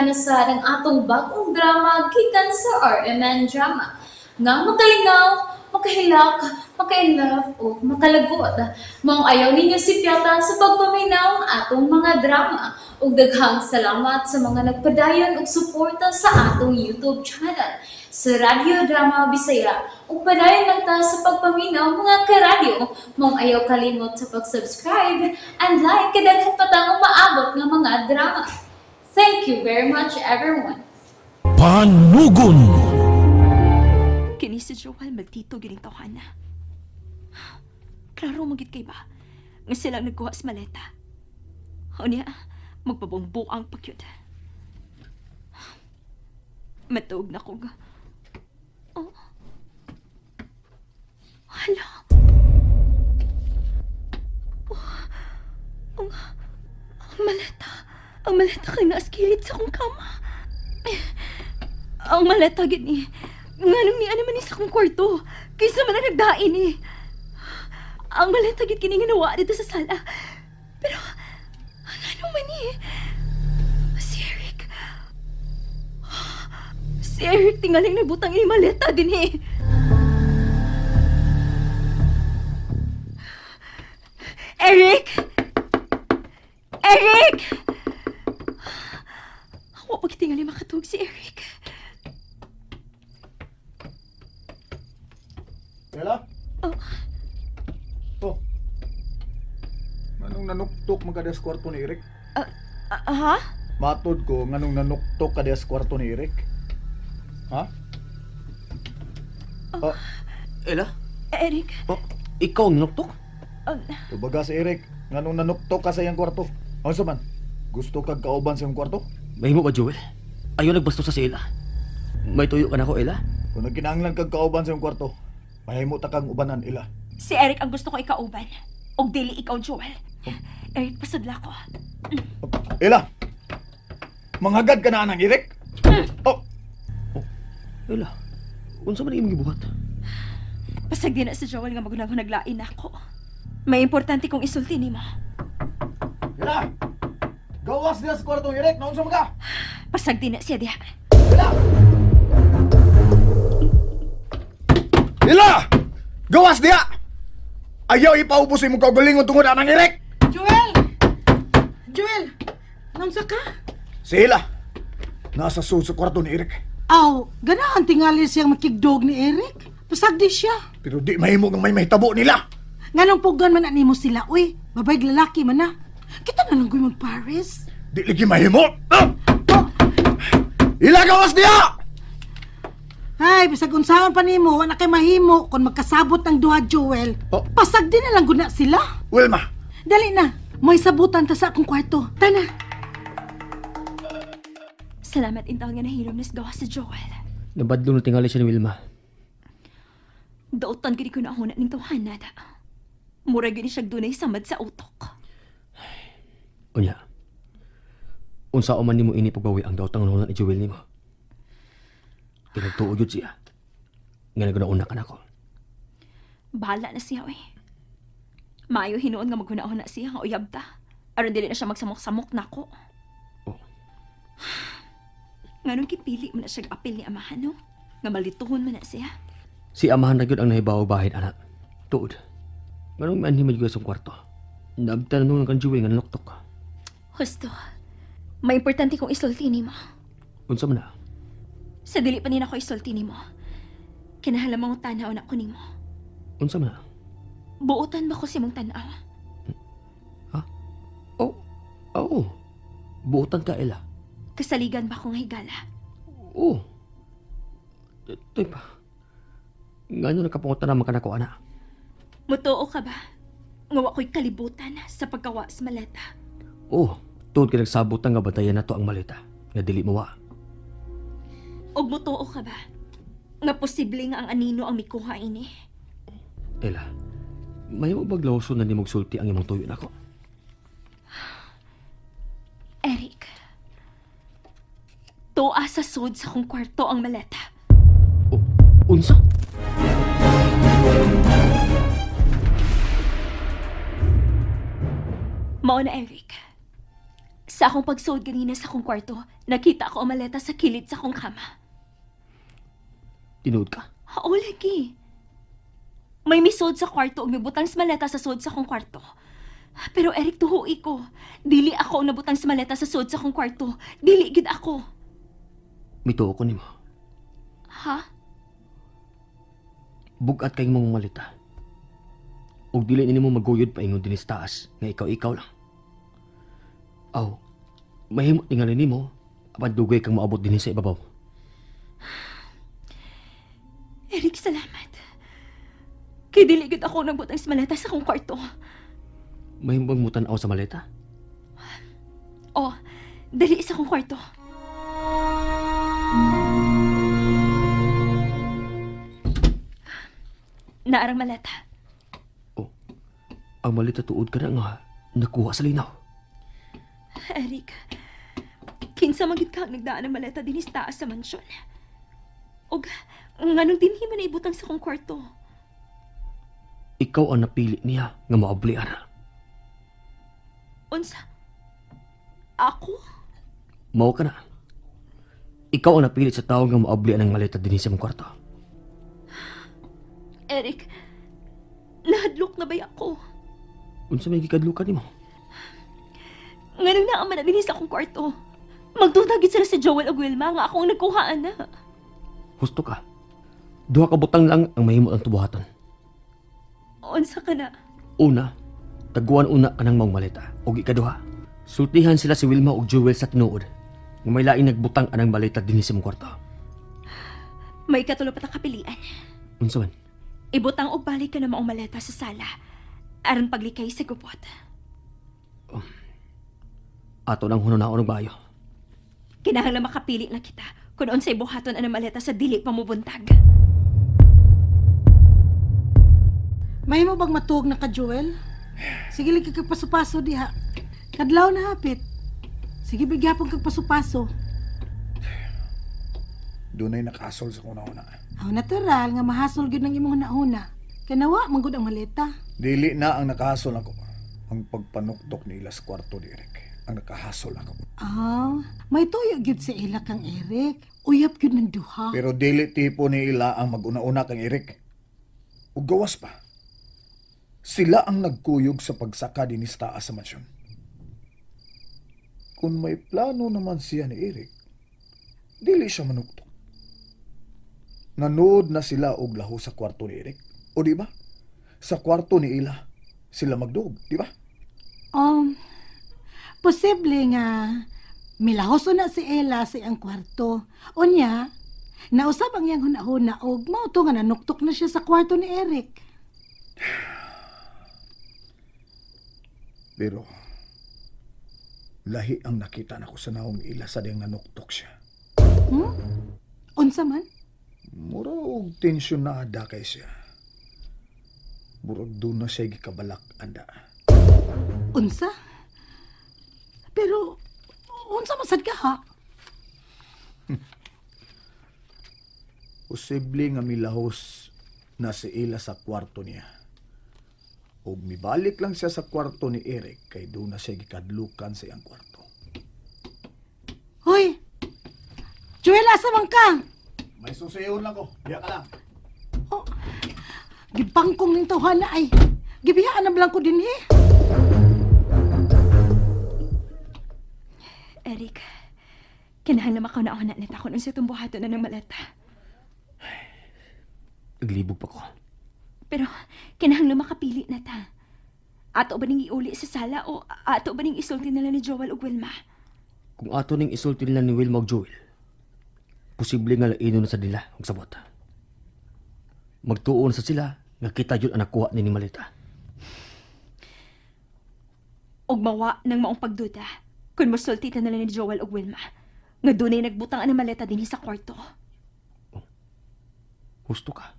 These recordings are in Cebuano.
Amihan na sad ang atong bagong drama gikan sa RMN Drama. Nga makalingaw, makahilak, makainlove o makalagot. Maong ayaw ninyo sipyata sa pagpaminaw ang atong mga drama. Ug daghang salamat sa mga nagpadayon og suporta sa atong YouTube channel sa Radyo Drama Bisaya. Ug padayon lang ta sa pagpaminaw, mga karadyo. Maong ayaw kalimot sa pag-subscribe and like kay daghan pa tang umaabot nga mga drama. Thank you very much, everyone. Panugon. Kini si Joel magtito gining tawhana. Klaro magit kay ba nga sila ang nagkuha sa maleta. Unya, magpabongbuang pakyut. Matuog na ko ga. Oh. Hala. Oh. Ang maleta. Ang maleta kay naaskilit sa akong kama. Ang maleta gid ni. Nganong ni ano man ni sa akong kwarto. Kaysa man ang nagdain eh. Ang maleta gid kini nga nawa dito sa sala. Pero ang ano man ni? Si Eric. Si Eric tingaling nagbutang ini maleta din eh. Eric! Eric! Wa pa tingali makatuog si Eric. Ella? Oh. Oh. Nganong nanuktok man ka diha sa kwarto ni Eric? Ah, ha? Matod ko, nganong nanuktok ka diha sa kwarto ni Eric? Ha? Oh, Ella? Eric, Oh, ikaw ang nanuktok? Tubaga si Eric, nganong nanuktok ka sa iyang kwarto? Unsa man? Gusto kag kauban sa iyang kwarto? Mahimo ba, Joel? Ayaw nagbasto sa si Ella. May tuyo ka na ko, Ella? Kung nagkinahanglan kag kauban sa iyang kwarto, mahimo ta kang ubanan, Ella. Si Eric ang gusto ko ikauban. Og dili ikaw, Joel. Eric, pasadla ko. Ella! Manghagad ka na anang Eric? Oh, Ella, unsa man imong gibuhat? Pasag din na si Joel nga magunang naglain ako. May importante kong isulti nimo. Ella! Gawas diha sa kwarto ni Eric, naunsa man ka? Pasag din na siya diha. Ella! Ella! Gawas diha! Ayaw ipaubos imong kaugalingon tungod anang Eric! Joel! Joel! Naunsa ka? Si Ella! Nasa sud sa kwarto ni Eric. Aw, ganahan tingali siyang makigdog ni Eric. Pasagdi siya. Pero di mahimo nga may mahitabo nila. Nganong pugan man animo sila, uy. Babay lalaki man na. Kita na lang ko'y magpares. Di lagi mahimo. Ah! Ila, gawas diha! Ay, bisag unsaon pa nimo, wala kay mahimo kung magkasabot ang duha, Joel. Oh. Pasagdi na lang guna sila. Wilma, Dali na, may sabutan ta sa akong kwarto. Tana. Salamat intaw nga nahilom nas gawa si Joel. Nabadlo na tingali siya ni Wilma. Dautan gid ko na huna ning tawhana da. Mura gid ni siya dunay samad sa utok. Unya. Unsa man nimo ini pagbawi ang daotang nahunan ni Joel nimo? Pinagtuo jud siya. Nga naguna-una ka nako. Bahala na siya, oy. Maayo hinuon nga maghuna-huna siya nga uyab ta. Aron dili na siya magsamok-samok nako. Oh. Nganong gipili mo na siya apil ni amahan, no? Nga malituhon man na siya. Si amahan na gyud ang nahibaw bahin anak. Tuod. Nganong mianhi man gyud sa kwarto? Naabtan na nung kang Joel nga nanuktok. Husto. May importante kong isulti nimo. Unsa man na? Sa dili pa nina ko isulti nimo. Kinahanglan mong tanaw na ko nimo. Unsa man na? Buotan ba ko si mong tanaw? Oh, oo. Buotan ka, Ella. Kasaligan ba ko nga higala? Oo. Tuy pa. Ngano nakapangutan naman ka na ko, ana? Mutuo ka ba? Nga wa ko'y kalibutan sa pagkawa sa maleta. Oo. Tuod ka nagsabot nga bantayan na to ang maleta. Nga dili mawa. Og mutuo ka ba? Nga posible nga ang anino ang mikuha ini. Ella, may mo baglawso na ni magsulti ang imong tuyo nako. Eric, tuwa sa sud sa kong kwarto ang maleta. Oh, unsa? Mao na, Eric. Sa akong pagsuod ganina sa akong kwarto, nakita ko ang maleta sa kilid sa akong kama. Tinuod ka. Oo, lagi. May misod sa kwarto ug mibutang sa maleta sa sud sa akong kwarto. Pero Eric, tuhui ko. Dili ako ang nabutang sa maleta sa sud sa akong kwarto. Dili gid ako. Mituo ko nimo. Ha? Bugat kay mong malita. Ug dili nimo maguyod paingon dinhi sa taas nga ikaw-ikaw lang. Aw, mahimo tingali nimo apan dugay kang moabot dinhi sa ibabaw. Eric, salamat. Kay dili gid ako ang nagbutang sa maleta sa akong kwarto. Mahimo bang mutan-aw sa maleta? Oh, dali sa akong kwarto. Naarang maleta. Oh, ang maleta tuod ka na nga nakuha sa linaw. Eric, kinsa man gid ka ang nagdaan ng maleta dinhi sa taas sa mansyon. Og nganong dinhi man ibutang sa akong kwarto? Ikaw ang napili niya nga moabli ana. Unsa? Ako? Mao ka na. Ikaw ang napili sa tao nga moabli ang maleta dinhi sa imong kwarto. Eric, nahadlok na ba'y ako? Unsa may gikadlukan nimo? Nganong naa man na dinhi sa akong kwarto? Magduda gid sila si Joel ug Wilma nga ako ang nagkuhaan na. Husto ka. Duha ka butang lang ang mahimo ang tubuhaton. Unsa ka na? Una, taguan una kanang maong maleta. Ug ikaduha, sultihan sila si Wilma ug Jewel sa tinuod. Nga may laing nagbutang anang maleta dinhi sa imong kwarto. May katulo pa ta kapilian. Unsa man? Ibutang og balik ka na maong maleta sa sala. Aron paglikay sa gupot. Ato nang hununaon og bayo. Kinahanglan makapili na kita kung unsay buhaton ang maleta sa dili pa mo buntag. Mahimo bang matuog na ka, Joel? Sige lang kag paso-paso diha. Kadlaw na hapit. Sige bigyapon kag paso-paso. Dunay nakasol sa kuna-una. Aw natural nga mahasol gyud ng imong hunahuna. Kanawa man gud ang maleta. Dili na ang nakahasol ako. Ang pagpanuktok ni Ila sa kwarto ni Eric. Ang nakahasol ako. Ah, may tuyo gyud si ila kang Eric. Uyab gyud ng duha. Pero dili tipo ni Ila ang maguna-una kang Eric. Ug gawas pa. Sila ang nagkuyog sa pagsaka din sa taas sa mansyon. Kung may plano naman siya ni Eric, dili siya manuktok. Nanood na sila og laho sa kwarto ni Eric. O di ba? Sa kwarto ni Ila, sila magdog, di ba? Posible nga milahos na si Ella sa iyang kwarto. Unya, nausab ang iyang hunahuna og mao to nga nanuktok na siya sa kwarto ni Eric. Pero lahi ang nakita nako sa naong ila sa diyang nanuktok siya. Unsa man? Mura og tensyonada kay siya. Murag doon na siya gikabalak anda. Unsa? Pero unsa man sad ka ha? Posible nga milahos na si Ila sa kwarto niya. Og mibalik lang siya sa kwarto ni Eric kay doon na siya gikadlukan sa iyang kwarto. Hoy! Joel, asa man ka? May susiyon lang ko. Diya ka lang. Oh, gibangkong ning tawhana ay. Gibiyaan na blang ko din eh. Eric, kinahanglan makauna-una nita kung unsa itong buhaton na ng maleta. Naglibog pa ko. Pero kinahanglan makapili na ta. Ato ba ning iuli sa sala o ato ba ning isulti nila ni Joel ug Wilma? Kung ato ning isulti nila ni Wilma ug Joel, posible nga laino na sa nila og sabot. Magtuon sa sila nga kita jud ang nakuha ni maleta. Og mawa ng maong pagduda kung mosulti ta nila ni Joel ug Wilma nga dunay nagbutang ang maleta dinhi sa kwarto. Husto ka.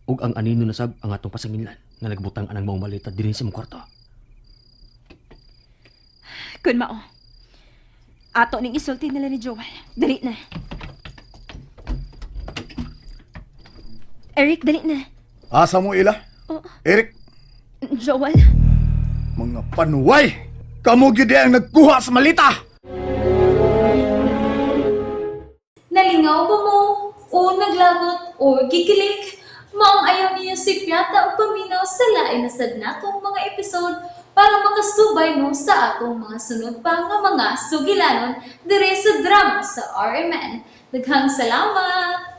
Ug ang anino na sab ang atong pasanginlan nga nagbutang anang maong maleta dinhi sa imong kwarto. Kun mao. Ato ning isulti nila ni Joel. Dali na. Eric, dali na. Asa mo Ila? Oh. Eric, Joel, mga panuway! Kamo gyud ang nagkuha sa malita. Nalingaw ba mo? O naglagot o gikilig? Maong ayaw niyo si Piata o paminaw sa lain na sad natong mga episode para makasubay mo sa atong mga sunod pa nga mga sugilanon dire sa drama sa RMN. Daghang salamat!